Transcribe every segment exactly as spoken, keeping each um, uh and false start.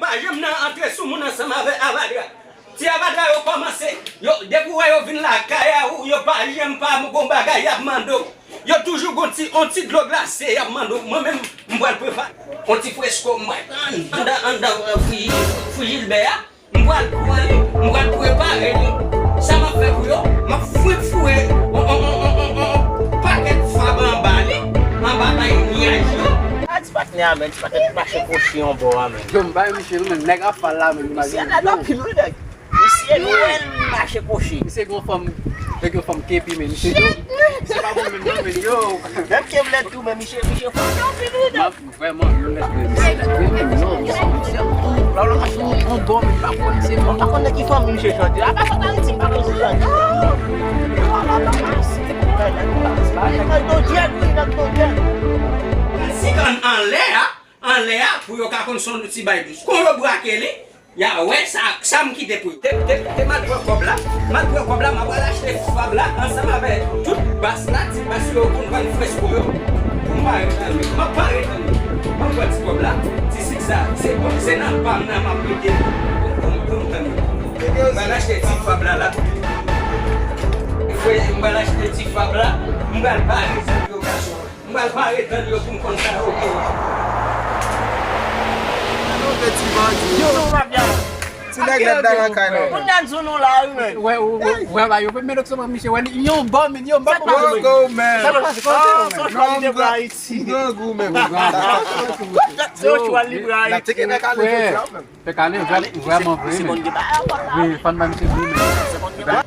Pa janm nan antre sou moun ansanm avè avadra. Ti avadra yo kòmanse, yo, depi w wè yo vin lakay a ou, yo pa janm pa gon bagay y ap mande w. Yo toujou gon ti, on ti dlo glase y ap mande w. Mwen menm, m pral prepare on ti fresko, m pral pran anndan, anndan, euh, fri, fri Jilbè a. M pral pran li, m pral prepare li. Sa m ap fè pou yo, m ap fout foure on, on, on pakèt fab anba li, anba bay nyaj yo. A ti patnè a, men, ti patnè mache kwochi yon bò a, men. Yo, m bay misye, men, nèg ap pale la, men, imajine. Misye anpil, wi, nèg. Misye nwè, li mache kwochi. Misye gen yon fanm, nèg yon fanm kenpi, men, misye yo. Se pa bon menm non, men, yo. Menm ke m lèd tou, men misye, misye fò anpil, wi, nèg. Vrèman, yon lèspri, misye. Vrèman, non, misye, misye. La, la, mache yon, yon bò, men pa konn se, pa konn nan ki fanmi misye soti. Apa sot Ayiti, pa konn se soti. Nan Dodjèl, wi, nan Dodjèl. Sigann anlè a, anlè a, pou yo ka konn se yon ti bay dous. Kon yo brake li, y a wè sa, sa m kite pou yo. Te, te, te m al pran kòb la, m al pran kòb la, m ap al achte fab la ansanm avè tout bas la, ti bas yo konn vann fresko yo. Pou m pare tann yo, m ap pare tann yo. M ap pran ti kòb la, ti sik sa, se, se nan pa m nan m ap mete pou, pou, pou m tann yo. M al achte ti fab la la. Frè, m al achte ti fab la, m al pare tann yo gason. M pral pare tann yo pou m konn sa yo ye. Gade yon ti bandi. Yo, yo, mafya. Ti nèg nèt nan lakay nou. Moun nan di nou la, wi, men. Wè, wè, wè, wè, ba, yo, men lòt sèlman, misye, wè, li, yon bò, men, yo, m pa konprann. Go, go, man. Sa pase, kote yo, men? Non, m grangou, men, m grangou. Se yo ki pral libre Ayiti. N ap teke nèg ale jodi a, menm. Fè kale, vrè-, vrèman vre, men. Wi, fò n ba misye vre, men.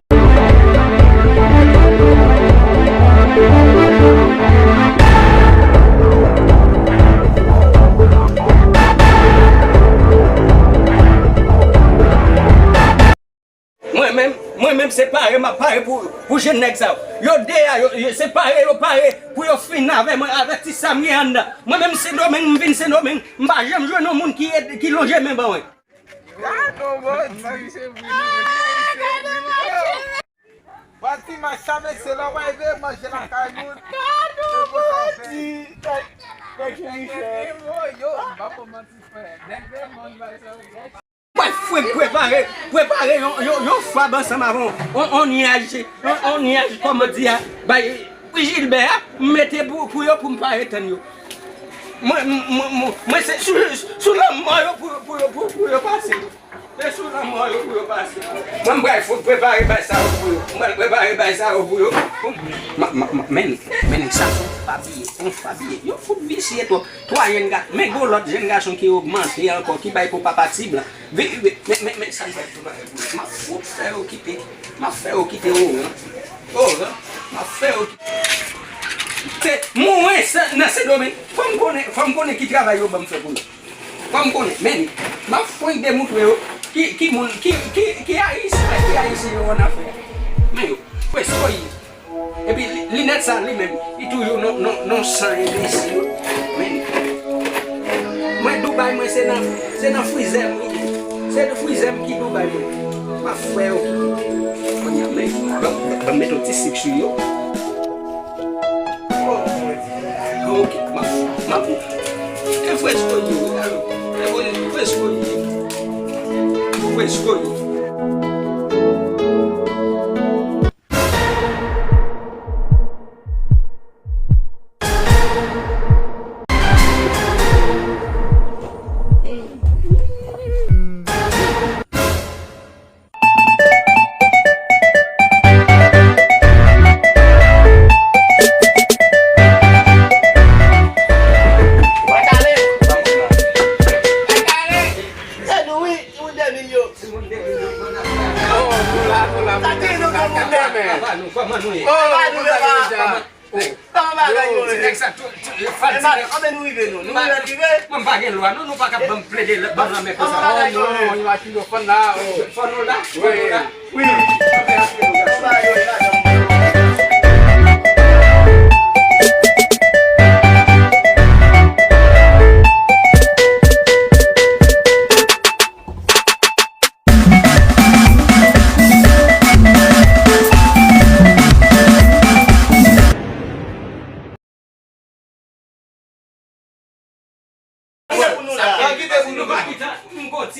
Mwen menm, mwen menm se pare m ap pare pou, pou jèn nèg sa yo. Yo de a, yo, yo, se pare yo pare pou yo fin avè mwen, avè ti sa m gen anndan. Mwen menm Sendomeng, m vin Sendomeng, m pa janm jwenn yon moun ki ed-, ki lonje men ban mwen. Gade yon bandi, se vre. Pati mach sa, mesye, lè w rive manje lakay moun. Gade yon bandi. Nèg fini chè. Yo, m pa pou manti, frè. Nèg demann bay sa yo. Mwen fwenk prepare, prepare yon, yon, yon fab ansanm avè yon, yon, yon nyaj, yon, yon nyaj, kòman di a, bay Jilbè a, m mete pou, pou yo, pou m pare tann yo. Mwen, mwen, mwen, mwen se sou, sou lanmò yo pou, pou, pou, pou yo pase. Se sou lanmò yo pou yo pase. Mwen, m pral fwenk prepare bay sa yo pou yo. M pral prepare bay sa yo pou yo. Pou m, ma, ma, ma, men, men, sa se yon fab li ye, yon fab li ye. Yo fout visye twòp. Twa jèn gason, men gon lòt jèn gason ki ogmante ankò, ki bay pou papa ti blan. Vin, vin, men, men, men, sa m fè tou bagay pou yo. M ap fout fè yo kite, m ap fè yo kite Oran. Oran, m ap fè yo kite. Se, mwen, se, nan Sendomeng, fò m konnen, fò m konnen ki travay yo ban m fè pou yo. Fò m konnen, men, m ap fwenk demoutre yo, ki, ki moun, ki, ki, ki ayisyen, ki ayisyen yo annafè. Men yo, presko ye. Epi li, linèt sa li menm, li toujou non, non, non san enbesil. Men, mwen Dubai, mwen se nan, se nan frizè m li ye. Se nan frizè m ki Dubai mwen. M ap fè yo kite. Kounye a, men, ban, ban m mete yon ti sik sou yo. Oh, ok, m ap, m ap, e fresko ye, wi, alo. E fresko ye. Fresko ye. Timoun de milyon. Oh, nou la, nou la. Sa te nou gen moun nan, men. Papa nou, kòman nou ye? Oh, papa nou, papa. Kòman bagay yo ye? Ti nèg sa, tou, tou, yo fal ti nèg. Anben nou rive, nou. Nou rive, rive. Mwen, m pa gen lwa, non, nou pa ka ban m plede, ban m lanmè konsa. Oh, non, imajine yo fann la, oh. Fann nou la, fann nou la. Wi. Sa pa kite pou nou pa kite, m gon ti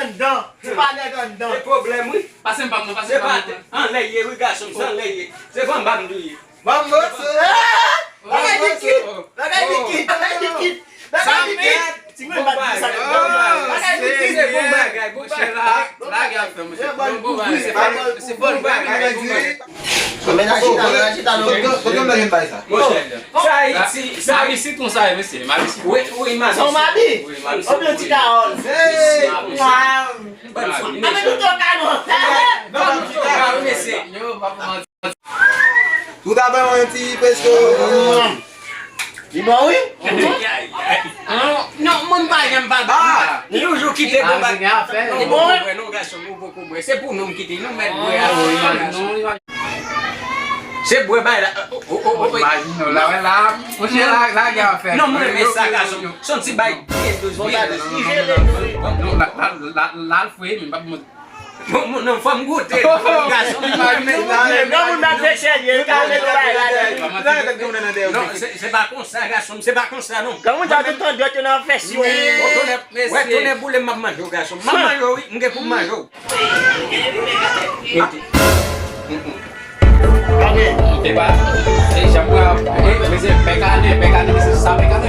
anndan. Se pa nèg anndan. Se pwoblèm, wi. Pase m pa m nan, pase m pa m nan. Anlè ye, wi, gason, se anlè ye. Se anba m tou ye. Ban m moso. Bagay likid. Bagay likid. Bagay likid. Bagay likid. Ti mwen pa di sa. Bagay likid. Se bon bagay, bon bagay. Lage afè, monchè. Bon bagay. Se bon bagay, bon bagay. Mwen aji ta, mwen aji ta, non. Kote m lage bay sa? Monchè, sa isi, sa isi konsa, mesye. Mabi isi. Wi, wi, mabi. Son mabi. Wi, mabi. Oubyen ti kawòl. Hey, wow. Ame nou toka non. Non, nou toka, wi, mesye. Tout a bay yon ti pesto. Li bon, wi. Non, non, mwen pa janm pa ba. Li toujou kite bon bagay. Non, bon, non, gason, nou poko bwè. Se pou nou m kite, nou mèt bwè a. Se bwè bay la. O, o, o, o. Imajine w la, wè la. Monchè, la, la gen afè. Non, mwen renmen sa, gason. Se yon ti bay byen douz, byen douz. Li jere nou. Non, la, la, la, la, l fre, men pa pou mwen. Bon, bon, non, fò m goute. Gason, m pa renmen sa. Non, moun nan te chèje, li ka mete bay la. Non, se, se pa konsa, gason, se pa konsa, non. Kan moun sa tout tan dwèt yo nan fès yo. Wè, tonè boule m ap manje w, gason. M ap manje w, wi, m gen pou m manje w. Mete. Epa, e jan mwen ap, e, mesye, pè kane, pè kane, mesye, sa pè kane.